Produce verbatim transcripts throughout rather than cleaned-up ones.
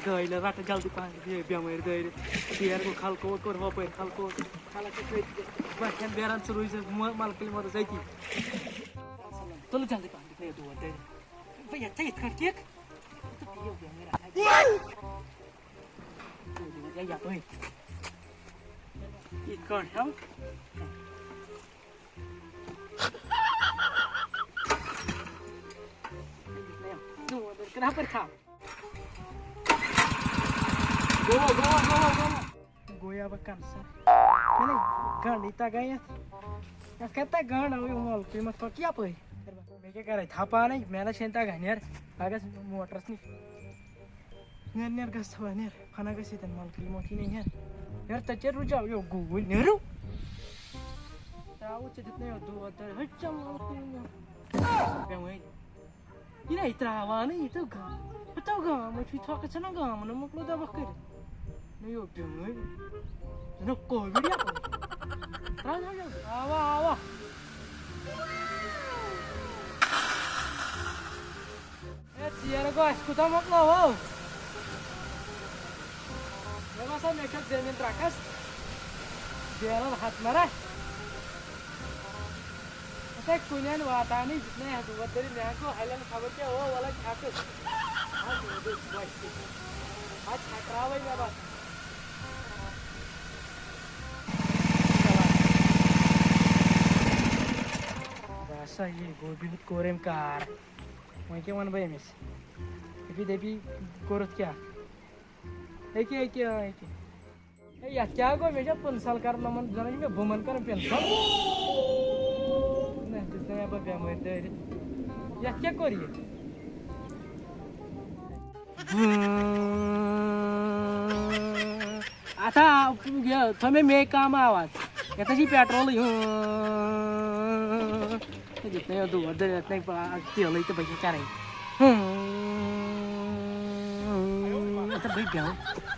گٲڑۍ رَٹہٕ جلدی پَہَن، یہِ بیٚمٲرۍ دٲرِتھ۔ ژیر گوٚو، خلقو کوٚر ہۄپٲرۍ، خلقو۔ خلق چھِ تٔتھۍ بَٹھٮ۪ن بیران، ژٕ روٗزِ مَلکہٕ مۄتَس أتی۔ تُلہٕ جلدی پَہَن، یہِ تھٲیِو دود دٲرِتھ۔ بہٕ یَتھ ژےٚ یِتھ کٲٹھۍ کِک، تہٕ بِہِو بیٚمٲرۍ اَتھٕ۔ تُلہٕ دود، یا یَپٲرۍ۔ یِتھ کٲٹھۍ ہٮ۪و۔ دود دٲرِتھ کَرٕ ہَپٲرۍ تھَپھ۔ گوٚو، گوٚو، گوٚو، گوٚو۔ گوٚو یا بہٕ کَنسَر۔ مےٚ نے گَنٛڈٕے تَگان یَتھ۔ یَتھ کَتہِ تَگہِ گَنٛڈ؟ اَوٕے مۄل قۭمَتھ پَتہٕ یَپٲرۍ۔ مےٚ کیٛاہ کَرَے؟ تھَپانے، مےٚ نہ چھَنہٕ تَگان۔ نیر، بہٕ گژھٕ موٹرَس نِش۔ نیر، نیر، گژھ تھَپا، نیر۔ فَنا گژھِ ییٚتٮ۪ن مۄل قۭمَتھٕے نہ، نیر۔ نیر، ژےٚ کیٛاہ رُجاو یو گوٗلۍ؟ نیرو۔ ترٛاوُتھ ژےٚ دیُت نہ یو دود، تَلہٕ ہَچ ژےٚ مۄل قۭمَتھ۔ بیٚمٲرۍ۔ یہِ نَے ترٛاوان نہٕ، یہِ تہٕ گام۔ یہِ تہٕ گام، یہِ چھُے تھۄکہٕ ژھٕنان گامَن، نہ مۄکلو دَبَکھ کٔرِتھ۔ نہ یو بیٚمٲرۍ۔ نہ کووِڈ یَپٲرۍ۔ ترٛاو، ترٛاو، ترٛاو۔ اَوا، اَوا۔ ہے، ژیر گوٚو، اَسہِ کوٗتاہ مۄکلاوو؟ مےٚ باسان، مےٚ چھَکھ زٔمیٖن ترٛکَس۔ بیرَن ہَتھ مَرا۔ یِتھَے کُنٮ۪ن واتانٕے دیُت نہٕ اَسہِ دود دٲرِتھ، مےٚ ہا گوٚو ہَلٮ۪ن خبر کیٛاہ، او وَلہٕ چھَکہٕ۔ آز روٗدُے بۄچھِ سۭتۍ۔ آز چھَکراوَے مےٚ باسان۔ باسا یی گوٚو، بِہِتھ کوٚر أمۍ کار۔ وۄنۍ کیٛاہ وَنہٕ بہٕ أمِس؟ دَپی، دَپی، کوٚرُتھ کیٛاہ؟ أکہِ، أکہِ، آ، أکہِ۔ ہے، یَتھ کیٛاہ گوٚو؟ مےٚ چھا پٕنسَل کَرُن یِمَن؟ زَن چھِ مےٚ بُمَن کَرُن پٕنسَل۔ نہ، دِژ نہٕ مےٚ پَتہٕ بٮ۪مٲرۍ دٲرِتھ۔ یَتھ کیٛاہ کوٚر یہِ؟ اَتھ ہا، یہِ تھٲو مےٚ مے کَم آواز۔ یَتھ ہا چھِ پیٹرولٕے۔ ہے، دیُت نَے یَتھ دود، دیُت نَے با-، تیلٕے تہٕ بہٕ کیٛاہ کَرَے؟ ہُم۔ تہٕ بہٕ بیٚہمہٕ،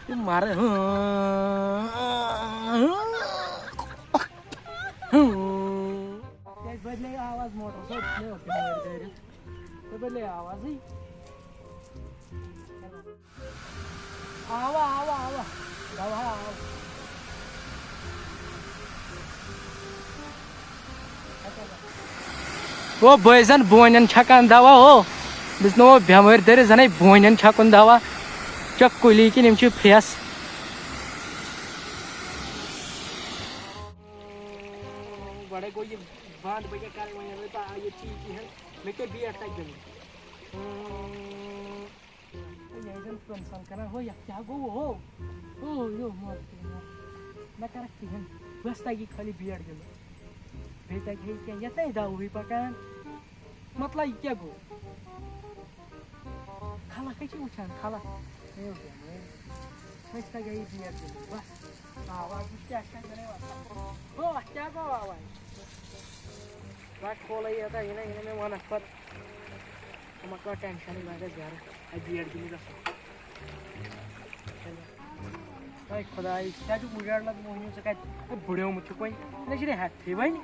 بہٕ مَرٕ۔ ہُم۔ ہُم۔ کیٛازِ بدلے آواز موٹر سۭتۍ؟ مےٚ اوس یہِ موبایل دٲرِتھ۔ تہٕ بدلے آوازٕے۔ آوا، آوا، آوا۔ دوا آو۔ او بٲے زَن بونٮ۪ن چھَکان دوا او۔ بِزنو بیمٲرۍ دٲرِتھ زَنَے بونٮ۪ن چھَکُن دوا۔ چَک کُلی کِنۍ یِم چھِ پھرٛٮ۪س۔ گۄڈَے گوٚو یہِ بنٛد، بہٕ کیٛاہ کَرٕ وۄنۍ؟ ییٚلہِ بہٕ ییٚتہِ چھِ یہِ کِہیٖنۍ، مےٚ کیٛاہ بیٹ تَتہِ گِنٛدُن؟ ہے، یہِ زَن پٕنسَل کَران، ہو، یَتھ کیٛاہ گوٚو، ہو؟ او، یو، مَر تہِ مَر۔ نہ کَرَکھ کِہیٖنۍ، بَس تَگی خٲلی بیٹ گِنٛدُن۔ بیٚیہِ تَگہِ ہے کینٛہہ، یَتھ نَے دَوہٕے پَکان۔ مطلب، یہِ کیٛاہ گوٚو؟ خلق ہے چھِ وٕچھان، خلق۔ ہے، یو، بیٚمٲرۍ۔ أسۍ تَگہِ ہے یہِ بیٹ گِنٛدُن، بَس۔ آ، وَ، وٕچھ کیٛاہ چھِ اَتہِ بَنٲوِتھ۔ ہو، اَتھ کیٛاہ گوٚو، آ، وۄنۍ؟ وۄنۍ کھولَے یہِ، یہِ نہ، یہِ نہ مےٚ وَنَکھ پَتہٕ۔ ژٕ مہ کَر ٹٮ۪نشَنٕے، وۄنۍ گژھِ گَرٕ۔ اَتہِ بیٹ گِنٛدنہِ گژھو۔ اے خۄداے، ژٕ کَتہِ چھُکھ مُجاہِد لَگ موہنیوٗ، ژٕ کَتہِ؟ اے بُڈیومُت چھُکھ وۄنۍ۔ ژےٚ نَے چھُے نہٕ ہٮ۪تھٕے وۄنۍ۔